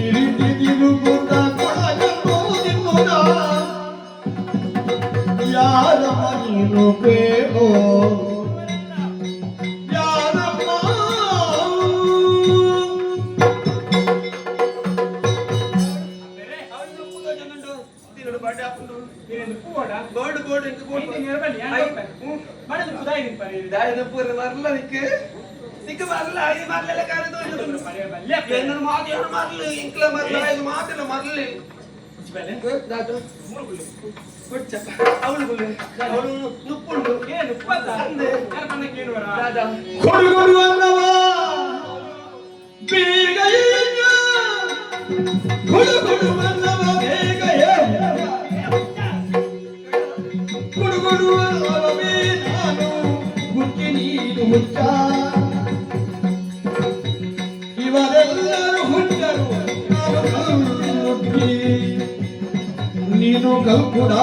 ಇರಿದಿರುಗುತ್ತ ಕೊಳಗಲು ತಿನ್ನುತ್ತ ಯಾರಮ್ಮ ನೀನು ಬೇಡೋ ಯಾರಮ್ಮ? ಅವಳು ನುಪ್ಪು ತೋಜೊಂದುಂಡು ತಿನ್ನೋಡು ಬಡ ಹಾಕೊಂಡು. ನೀನು ನುಪ್ಪು ಬೋಡ. ಬೋರ್ಡ್ ಬೋರ್ಡ್ ಇಂಕ ಬೋರ್ಡ್. ಐದು ನಿರಬಲ್ಲಿ ಮನೆ ನುಪ್ಪು ದಾಯಿ ನಿಂಪರಿ. ದಾಯ ನುಪ್ಪು ಮರ್ಲ ನಿಕ್ ನಿಕ್ ಮರ್ಲ ಐದು ಮರ್ಲೆಲ್ಲ ಕಾಲ ತೋಜೊಂದುಂಡು. ಬಲ್ಯ. ಎನ್ನನು ಮಾತು ಏನು ಮರ್ಲು ಇಂಕ್ಲ ಮರ್ಲ ಐದು ಮಾತಿಲ್ಲ ಮರ್ಲಿ. ಬಲ್ಲೆ. ದಾದು ಕೊಚ್ಚಪ್ಪ ಅವಳು ಗುಲ್ಲೆ ಅವಳು ನುಪ್ಪುಂಡು. ಏ ನುಪ್ಪು ಅಲ್ಲ. ಅಂದೆ. ಯಾರ ಪನ್ನಕ್ಕೆ ಏನು ಬರ? ದಾದಾ. ಕೊಡು ಕೊಡು ಅನ್ನವ ಬೇಗ ಏನ. ಕೊಡು ಕೊಡು ಅನ್ನವ ಬೇಗ ಏನ. ಕೊಡು ಕೊಡು ಅನ್ನವೇ ನಾನು ಹುಚ್ಚಿ ನೀನು ಹುಚ್ಚ ಇವರೆಲ್ಲರೂ ಹುಚ್ಚರು ನಾನು ಕಲ್ಲುಟ್ಟಿ ನೀನು ಕಲ್ಕುಡ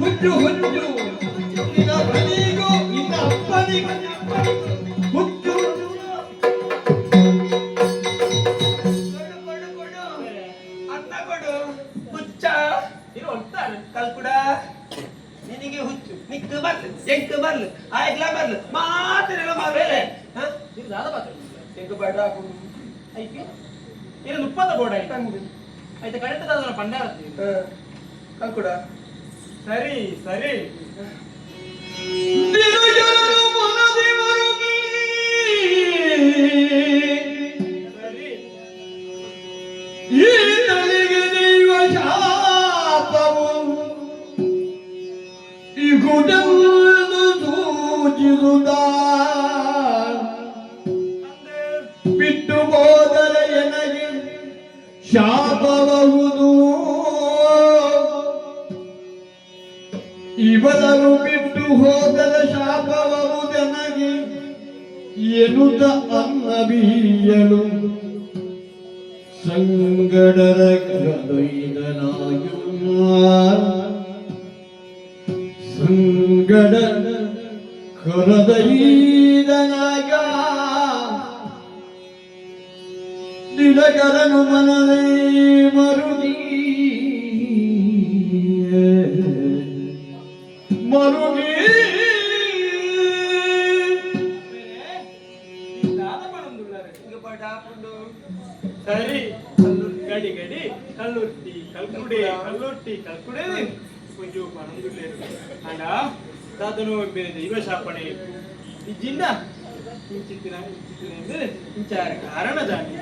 ಹುಚ್ಚು ಹುಚ್ಚು ನಿನ್ನ ಬಲಿಗೂ ನಿನ್ನ ಅಪ್ಪನಿಗೂ ಹುಚ್ಚು. ಕೊಡು ಕೊಡು ಕೊಡು ಅನ್ನ ಕೊಡು ಹುಚ್ಚ. ನೀನು ಒಳ್ತಾರೆ. ಕಲ್ಕುಡ ನಿನಗೆ ಹುಚ್ಚು ನಿಕ್ಕು ಬರ್ಲು ಎಂಕ್ ಬರ್ಲು ಆಯ್ಗ್ಲ ಬರ್ಲು ಮಾತಿನೆಲ್ಲ ಮರ್ಲೆ. ಇದು ದಾದ ಮಾತಾಡುದು. ಎಂಕ್ ಬಡ ಹಾಕೊಂಡು. ಐಕೆ. ನೀನು ನುಪ್ಪದ ಬೋಡ ಆಯ್ತು. ತಂದೆ. ಆಯ್ತು ಕರೆಕ್ಟ್ ದಾದನ ಪಂಡಾರ. ಕಲ್ಕುಡ. ಸರಿ ಸರಿ. ದಿನಜನರು ಮನದಿ ಮರುಗಿ. ಸರಿ. ಈ ತಳಿಗೆ ದೈವ ಶಾಪವು ಇಗುದೆಂದು ಸೂಚಿಸುತ್ತ ಬಿಟ್ಟು ಹೋದರೆ ಎನಗೆ ಶಾಪಬಹುದು. ಇವರನ್ನು ಬಿಟ್ಟು ಹೋದರೆ ಶಾಪಬಹುದೆನಗೆ ಎನ್ನುತ್ತ ಅನ್ನಬೀಯಲು ಸಂಗಡರ ಕರದೊಯ್ದನಾಯು ಸಂಗಡ ಕರದೈದನಾಗ ದಿನಕರನು ಮನದೇ ಮರುಗಿ ಮರುಗಿ. ದಾದ ಪಣಂದುಳ್ಳಾರೆ. ಇಂಕ್ ಬಡ ಹಾಕೊಂಡು. ಸರಿ ಗಡಿ ಗಡಿ ಕಲ್ಲುರ್ಟಿ ಕಲ್ಕುಡೆ ಕಲ್ಲುರ್ಟಿ ಕಲ್ಕುಡೆ కొంచెం పనందులేరు అంಡ ದಾದನು ಬೇರೆ ದೈವ ಶಾಪಣೆ ಇಜ್ಜಿಂದ ಇಂಚಿತ್ತಿನ ಇಂಚಿತ್ತಿನ ಇಂಚಾರ ಕಾರಣ ದಾನಿ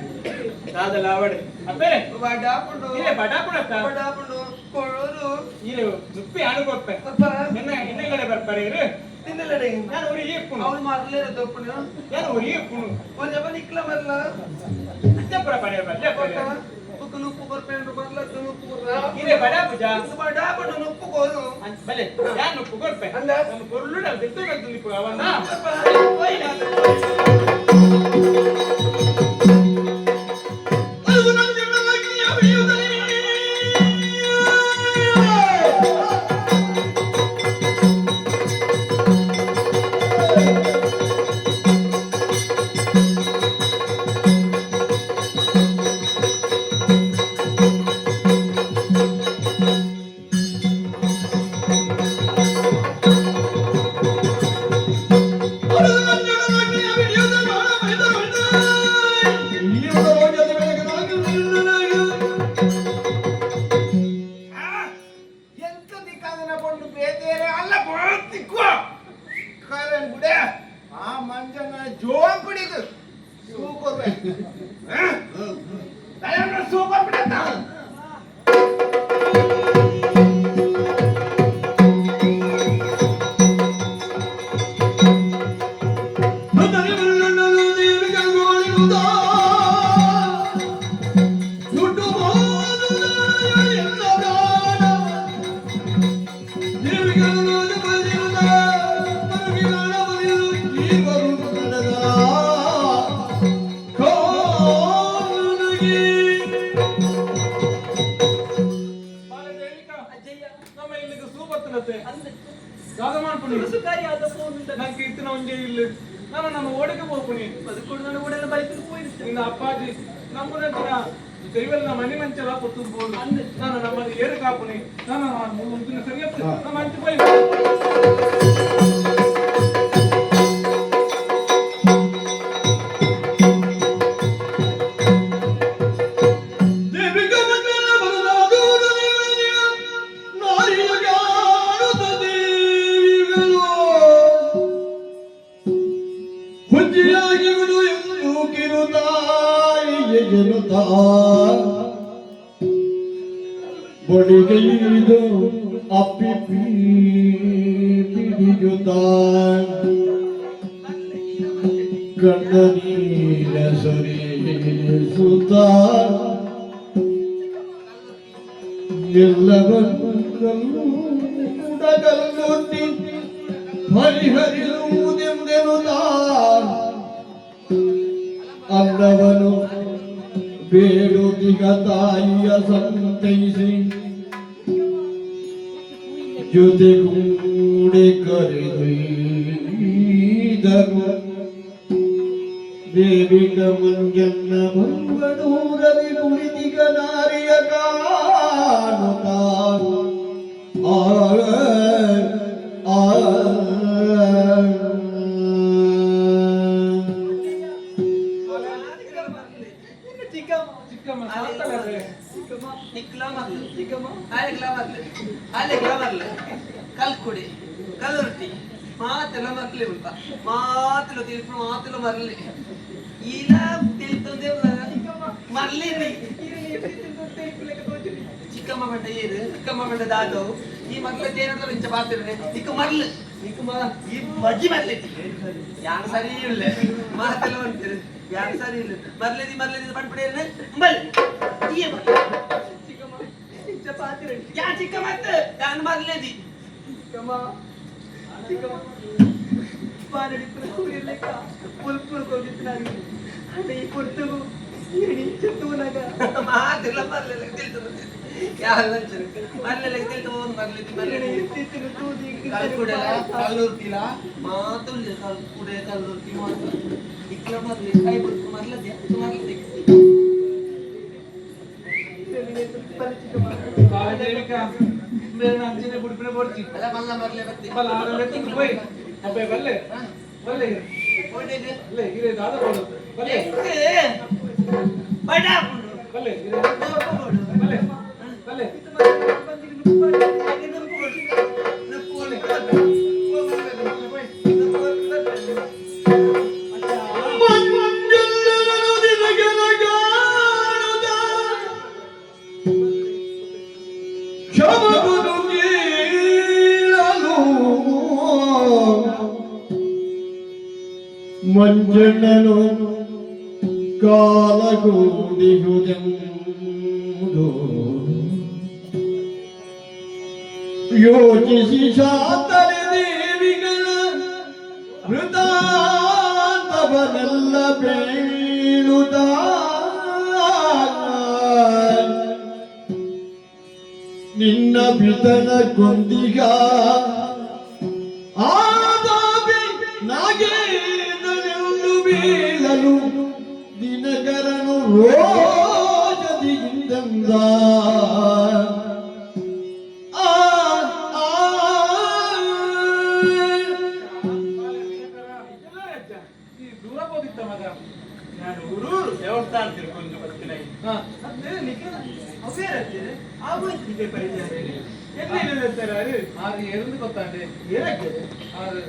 ದಾದಲಾವಡೆ ಅಪ್ಪೇರೆ ಬಡಾಪುಂಡು ಇರೆ ಬಡಾಪುಣಕ್ಕ ಬಡಾಪುಂಡು ಕೊಳೂರು ಇರೆ ನುಪ್ಪಿ ಆಣುಕೊಪ್ಪೆ ಎನ್ನ ಎಣ್ಣೆಗಡೆ ಬರ್ತಾರೆ ಇರು ತಿನ್ನಲಡೆ ನಾನು ಉರಿ ಇಪ್ಪುನು ಅವನು ಮರಲೇರ ದೊಪ್ಪುನು ನಾನು ಉರಿ ಇಪ್ಪುನು ಒಂಜ ನಿಕ್ಲ ಮರಲ ಅಜ್ಜಪುರ ಪಡೆಯ ಬಲ್ಲೆ ಬುಕ್ ನುಪ್ಪು ಕೊರ್ಪೇಂಡು ಮರಲ ನುಪ್ಪು ಕೊರ್ರ ಇರೆ ಬಡಾಪುಜ ಬಡಾಪುಂಡು ನುಪ್ಪು ಕೋರು ಬಲೆ ಯಾನ್ ನುಪ್ಪು ಕೊರ್ಪೆ ಅಂದ ನಮ್ಮ ಪೊರ್ಲು ದಿತ್ತು ಬಂತು ಅವನ್ನ ಎಂತ ದಿಕ್ಕಾದನ ಪೊಂಡು ಬೇತೇರೆ ಅಲ್ಲ ತಿಕ್ಕುವ ಕಾರಣ ಬಿಡೆ ಆ ಮಂಜನ ಜೋನ್ ಪಿಡಿದು ಸೂಕೊರ್ವೆ ಸೂಕೊರ್ ಬಿಡತ್ತ. ನಮ್ಮ ಇಲ್ಲಿಗೆ ಸೂಪತ್ತನತ್ತೆ ಅಂದ್ ದಾದ ಮಾಡ್ಪುಣಿ ತುಳುಸುಕಾರಿ ಆದ ಫೋನ್ ಉಂಟು. ನಂಗೆ ಇತ್ತಿನ ಒಂಜೆ ಇಲ್ಲಿ ನಾನು ನಮ್ಮ ಓಡಕ್ಕೆ ಹೋಗ್ಪುಣಿ ಬದುಕುಡು ನನ್ನ ಊರೆಲ್ಲ ಬೈಕೊಂಡು ಪೋಯಿರ್ತೆ. ನಿನ್ನ ಅಪ್ಪಾಜಿ ನಮ್ಮನ ದೈವಲ್ಲ ಮನೆ ಮಂಚಲ ಪೊತ್ತು ಬೋಡು ನಾನು ನಮ್ಮ ಏರು ಕಾಪುಣಿ ನಾನು ಮುಂದಿನ ಸರಿಯಪ್ಪ ನಮ್ಮ ಅಂಚು ಪೋಯಿ. ಹುಜ್ಜಿಯಾಗಿರುವುದು ಎಂದು ಕಿರುತಾಯಿಯ ಬಡಿಗೈದು ಅಪ್ಪಿ ಪಿಡಿಯುತ್ತ ಕಣ್ಣ ನೀರ ಸುರಿಸುತ್ತ ಎಲ್ಲವನ್ನೂ ಕಲ್ಲುಟ್ಟಿ ಪರಿಹರಿಸುವುದೆಂದೆನುತ್ತ ಅನ್ನವನು ಬೇಡುದಿಗ ತಾಯಿಯ ಸಂತೈಸಿ ಜೊತೆಗೂಡೆ ಕರೆದೊಯ್ದರು. ದೇವಿಗ ಮಂಜನ್ನ ಬಂಗಡೂರಲಿ ಕುಳಿತಿಗ ನಾರಿಯ ಕಾಣುತ್ತ ಆ ಆ ನಿನ್ನ ಚಿಕ್ಕಮ್ಮ ಚಿಕ್ಕಮ್ಮ ಸಾಕ್ತಾಳೆ. ಚಿಕ್ಕಮ್ಮ ನಿಕ್ಲ ಮರ್ಲು ಚಿಕ್ಕಮ್ಮ ಆಲೆಗ್ಲ ಮರ್ಲು ಆಲೆಗ್ಲ ಮರ್ಲು ಕಲ್ಕುಡಿ ಕಲ್ಲುರ್ಟಿ ಮಾತೆಲ್ಲ ಮರ್ಲಿ ಉಲ್ಪ ಮಾತೆಲ್ಲ ತೀರ್ಪು ಮಾತೆಲ್ಲ ಮರ್ಲಿ ಈಲ ತಿಳ್ತಂದೆ ಮರ್ಲಿ ನೀ. ಚಿಕ್ಕಮ್ಮ ಬಂಡ ಏರು ಚಿಕ್ಕಮ್ಮ ಬಂಡ ದಾದವು ಈ ಮರ್ಲ ತೇನಲ್ಲ ಇಂಚ ಪಾತಿರನೆ ಇಕ್ಕ ಮರ್ಲು ಇಕ್ಕ ಮ ಈ ಬಜ್ಜಿ ಮರ್ಲಿ ಯಾನ್ ಸರಿ ಇಲ್ಲ ಮಾತೆಲ್ಲ ಅಂತೀರಿ ಯಾನ್ ಸರಿ ಇಲ್ಲ ಮರ್ಲೇದಿ ಮರ್ಲೇದಿ ಪಂಡ್ಪಿಡೇನೆ ಬಲ್ ಈ ಮರ್ಲು. ಚಿಕ್ಕಮ್ಮ ಇಂಚ ಪಾತಿರಡಿ. ಯಾ ಚಿಕ್ಕ ಮತ್ತೆ ಯಾನ್ ಮರ್ಲೇದಿ. ಚಿಕ್ಕಮ್ಮ ಚಿಕ್ಕಮ್ಮ ಬಾನಡಿ ಪುರ ಲೆಕ್ಕ ಪುಲ್ ಪುಲ್ ಕೊಗಿತ್ತಿನಾರು అంటే ಈ ಪೊರ್ತುಗು ಈರಣಿ ತೂನಗ ಮಾತೆಲ್ಲ ಮರ್ಲೆಲ್ಲ ತಿಳ್ತು ಯಾರು ಮರ್ಲೆಲ್ಲ ತಿಳ್ತು ಮರ್ಲೇದಿ ಈರಣಿ ಮರ್ಲೇದಿ ಎತ್ತಿತ್ತಿನ ತೂದಿ ಕಲ್ಕುಡೆಲ ಕಲ್ಲುರ್ತಿಲ ಮಾತುಲ್ಲ ಕಲ್ಕುಡೆ ಕಲ್ಲುರ್ತಿ ಮಾತು ಇಕ್ಲ ಮರ್ಲಿ ಕೈ ಬುರ್ಕು ಮರ್ಲದಿ ಅಕ್ಕ ಮರ್ಲದಿ. ಬಾಳೆ ದೇವಿಕಾ ಬೇರೆ ಅಂಚನೆ ಬುಡ್ಪಿನ ಬೋಡ್ಚಿ. ಅಲ್ಲ ಮಲ್ಲ ಮರ್ಲೆ ಬತ್ತಿ. ಬಲ್ಲ ಆರಲ್ಲ ತಿಂದು ಪೋಯಿ ಅಬ್ಬೆ ಬಲ್ಲೆ ಬಲ್ಲೆ. ಓಡೇದು. ಬಲ್ಲೆ ಇರೇ ದಾದ ಬೋಡು ಬಲ್ಲೆ. ಬಡ ಹಾಕೊಂಡು ಬಲ್ಲೆ ಇರೇ. ನೋಡ್ಕೊಬೋದು. ಬಲ್ಲೆ ಬಲ್ಲೆ. ಹಾಗೆ ನುಂಗ್ಕೊಬೋದು. ನುಂಗ್ಕೊಬೋದು. ನುಂಗ್ಕೊಬೋದು. ಮಂಜಣ್ಣನು ಕಾಲಗೂಡಿಹುದೆಂದು ಯೋಚಿಸಿ ಶಾಂತಲೆ ದೇವಿಗಳ ವೃತ್ತಾಂತವನೆಲ್ಲ ಬೇಳುತ್ತ, ನಿನ್ನ ಪಿತನ ಕೊಂದಿಗ ಆದಾಬಿ ನಾಗೇಂದ್ರನೆಂದು ಬೀಳಲು ದಿನಕರನು ರೋಜದಿಗಿಂದಂದ. ಆ ಆ. ಈ ದೂರ ಹೋದಿತ್ತ ಮಗ. ನಾನು ಊರೂರು ದೇವಸ್ಥಾನ ತಿಳ್ಕೊಂಡು ಬರ್ತೀನಿ. ಹಾ. ಅದು ನಿಖಿಲ ಅವೇ ರಜ್ಜೆ ಆಗೋಯ್ತು ನಿಮಗೆ ಪರಿಚಯ ಎಲ್ಲ ಇರ್ತಾರೆ. ಆರು ಎರಂದು ಗೊತ್ತಾಂಡೆ. ಏರಕ್ಕೆ? ಆರು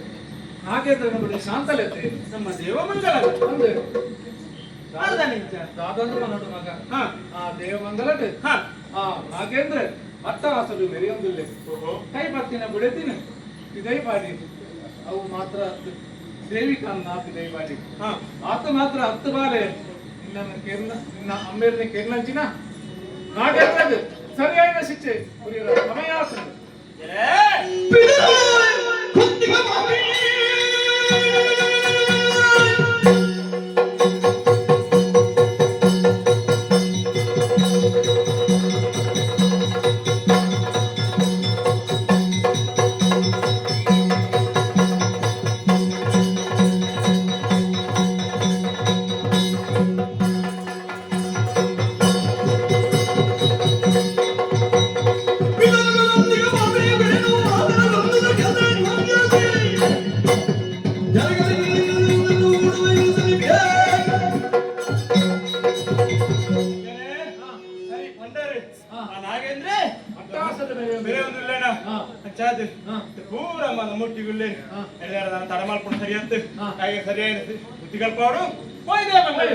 ನಾಗೇಂದ್ರನ ಬಳಿ ಶಾಂತಲೆತ್ತೆ. ನಮ್ಮ ದೇವಮಂಗಲ. ಒಂದು ಆಡ್ದಾನೆ ಇದ್ದ. ದಾದಂದು ಮನೋಡು ಮಗ. ಹಾ. ಆ ದೇವಮಂಗಲಟ್ ಹಾ. ಆ ನಾಗೇಂದ್ರ ಅಟ್ಟಹಾಸಲು ಮೆರೆಯೊಂದಿಲ್ಲ. ಓಹೋ. ಕೈ ಪತ್ತಿನ ಬುಡೆತಿನ ಪಿದೈ ಪಾಡಿ, ಅವು ಮಾತ್ರ ದೇವಿಕನ್ನ ಪಿದೈ ಪಾಡಿ. ಹಾ. ಆತ ಮಾತ್ರ ಹತ್ತು ಬಾಲೆ ನಿನ್ನನ್ನು ಕೇರ್ನ ನಿನ್ನ ಅಮ್ಮೇರ್ನ ಕೇರ್ನಂಚಿನ ನಾಗೇಂದ್ರಗ್ ಸರಿಯಾದ ಶಿಕ್ಷೆ ಪುರಿಯರ ಸಮಯ ಆಗ್ತದೆ. ಕುತ್ತಿಗ ಮಾಮಿ. ಸರಿ ಕೊಂಡಾರೆ. ಹಾ. ಆ ನಾಗೇಂದ್ರೆ ಅಟ್ಟಹಾಸದ ಮೆರೆಯೊಂದಿಲ್ಲ. ಬೇರೆ ಒಂದು ಇಲ್ಲೇನ? ಹಾ. ಅಂಚಾದ್ ಹಾ. ಪೂರ ನಮ್ಮೊಟ್ಟಿಗುಳ್ಳೆ ಹಾ. ಎಲ್ಲಾರ ನಾನು ತಡ ಮಾಡ್ಕೊಂಡು ಸರಿಯತ್ತು. ಹಾ. ಹಾಗೆ ಸರಿಯಾದ ಬುದ್ಧಿ ಕಲ್ಪವರು ಹೋಯ್ದೆ ಮಂಗಳ.